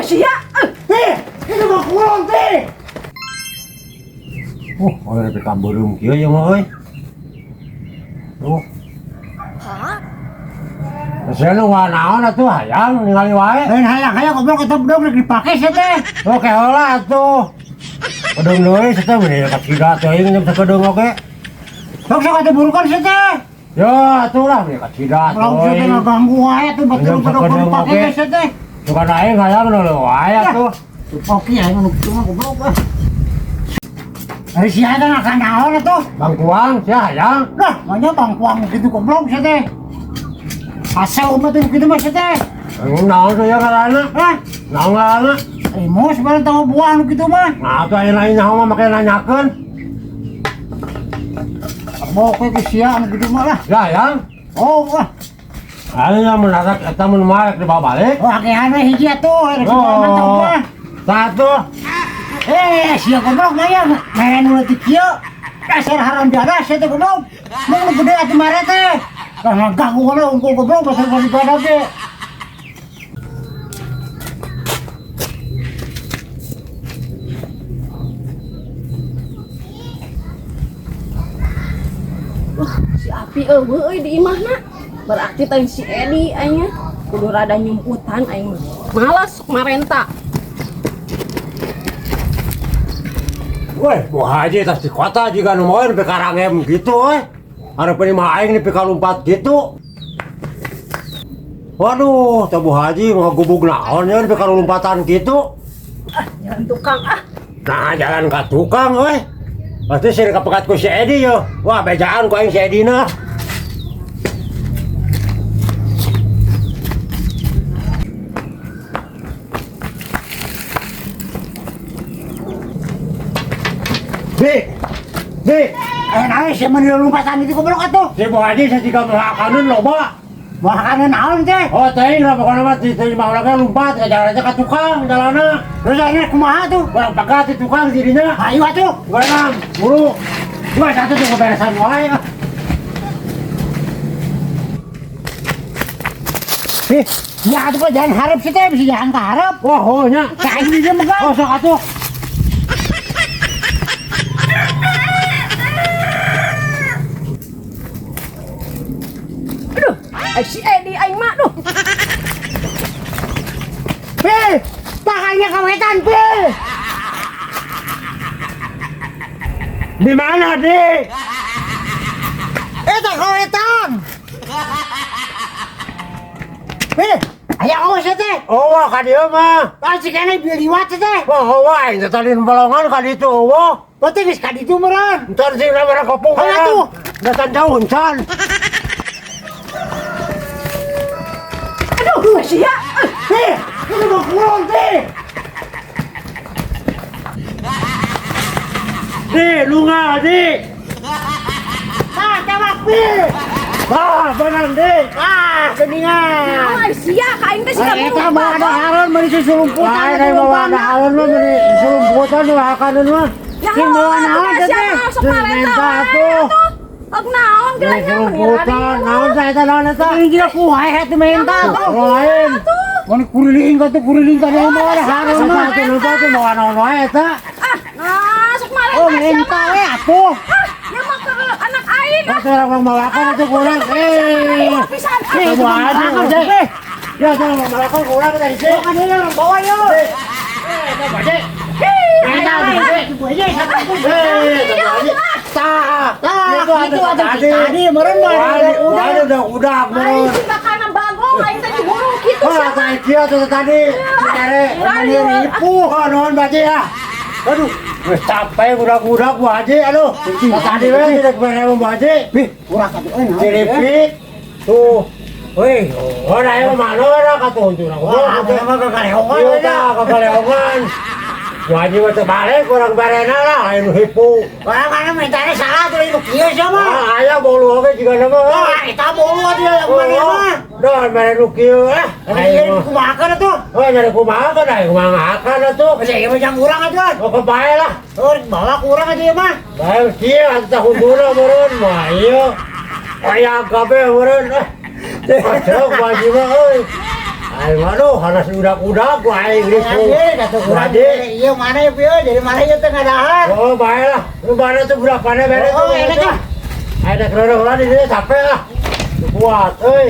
Sia. Teh, itu mah kurang teh. Oh, ora teh kabeureum kieu ieu mah euy. Oh. Sia nu naon atuh hayang ningali wae. Lain hayang-hayang goblok eta bedog rek dipake sia teh. Oke heula atuh. Kedeung deui sia teh meuni kacida teuing jam sakedeung oge. Sok sok atuh burukan sia teh. Ya atuh lah meuni kacida Langsung sia teh teuing. ngaganggu wae atuh batur Jam bedog sakedeung dipake oge. sia teh. Suka aing hayang nu wae atuh. Oke, aing nu kitu mah goblok ah. Ari sia teh ngakan naon atuh? Bangkuang sia hayang. Lah, manya bangkuang gitu goblok sia teh. Asal mah tuh kitu mah sia teh. Naon tuh ya ngaranna? Hah? Naon ngaranna? Emos barang tahu buah nu kitu mah. Nah, atuh aya lain nyaho mah make nanyakeun. Mau ke sia anu kitu mah lah. Ya hayang. Oh, wah. Aing yang menarik eta mun mah rek dibawa balik. Oh, akehan we hiji atuh, rek dibawa mantap mah. Satu. Eh, sia goblok mah ya, main nu leutik kieu. Dasar haram jadah sia teh goblok. Mun nu gede atuh mare teh. Lah ngaganggu we unggul goblok pasal balik oge. Wah, si Api eueuh euy di imahna. Berarti teh si Edi aing nya. Kudu rada nyumputan aing mah. Malas sok marenta. Woi, Bu Haji tas di kota juga nu moen nepi ka rangem gitu euy. Hareupeun imah aing nepi ka lumpat gitu. Waduh, teh Bu Haji mau gubug naon ya nepi ka lumpatan gitu. Ah, jalan tukang ah. Nah, jalan ka tukang euy. Pasti sih kapekat ku si Edi yo. Wah, bejaan ku aing si Edi nah. Di, di, Eh, naon sia mah lompatan itu goblok atuh. si Bu Haji saya juga makanan loba. Makanan naon teh? Oh, teuing lah pokoknya mah di mah urang lompat ke jalannya ka tukang jalanna. Terus akhirnya kumaha tuh? Urang pegat di tukang dirinya. Ayo atuh. Urang buru. Dua satu tuh keberesan wae ah. Eh, ya atuh kok jangan harap sih teh, bisa jangan keharap. Wah, oh nya. Ka aing di dieu megang. Oh, sok atuh. Aduh, si Edi aing mah duh. Pi, tangannya kawetan, Pi. Di mana, Di? Eh, tak kawetan. Pi, aya awas ya teh. Oh, wah, ka dieu mah. Ah, si kene bieu liwat teh. Wah, oh, wah, aing teh tadi balongan ka ditu, oh. Berarti geus ka ditu meureun. Entar sih urang kopung. Ayo atuh. Datang jauh encan. Aduh, sia. Pi, itu mah kurang, Pi. Di, lunga, Di. Ah, tewak, Pi. Ah, benar, Di. Ah, geuningan. Nah, sia ka aing teh sia Ah, eta mah ada hareun meuni susulumputan. Lain aing bawa ada alun mah meuni sulumputan nu hakaneun mah. Ya Sing bawa naon teh teh? Sok Sing marenta minta wae atuh. atuh. Ak naon Meuni geuleuh nya sulumputan, naon teh eta naon eta? Ini juga kuai atuh menta tuh. Lain. Mun kuriling ka tuh kuriling ka mah ada hareun mah. Eta teh lupa teh bawa naon wae eta. Ah, nah, sok marenta Oh, sia menta mah. we atuh. Ah, ya mah ke anak aing ah. Atuh urang malakan atuh kurang. Eh. Pisan. Eh, Bu Haji, udah. Ya, jangan malakan kurang teh sih. Kan ini orang bawa yo. Eh, eta baje. Menta tuh, Bu Haji satu bungkus. Eh, eta baje. Tah, Tah, itu itu atuh tadi meureun mah Udah, udah, udah, Aing meureun. sih bakana bagong aing teh diburu kitu Wah, sia mah. tah kieu tuh tadi. Cere, Ripuh. Oh, nuhun baje ya. Aduh, geus capek budak-budak Bu Haji, aduh. Tadi we tidak bere Bu Haji. Bih, kurang atuh euy. Ciripit. Tuh. Wih, oh, nah, emang mana ora katuh urang. Wah, atuh mah kekaleongan. Iya tah, kekaleongan. Bu Haji mah teu balik urang barena lah, aya nu hipu. Orang kana mentana salah tuh nu kieu sia mah. Ah, aya bolu oge jiga nama. Wah, eta bolu atuh yang mana mah. Duh, mere nu kieu ah. Ayo kumaha atuh? Oh, nyari kumaha kan, aya kumaha kan atuh. Geus ieu mah jang urang atuh. Oh, kebae lah. Oh, bawa ku urang atuh ieu mah. Bae kieu atuh tah huduna meureun mah ieu. Aya kabeh meureun ah. Cek Bu Haji mah euy. Aing aduh, hanas udak-udak ku aing geus. Anjir, kata urang Haji. Iya mana ya pieu, jadi mana ieu teh ngadahar. Oh, bae lah. Lu mana tuh budak mana bere tuh. Oh, enak ah. Aing rek reureun lah di dieu capek lah. Teu kuat euy.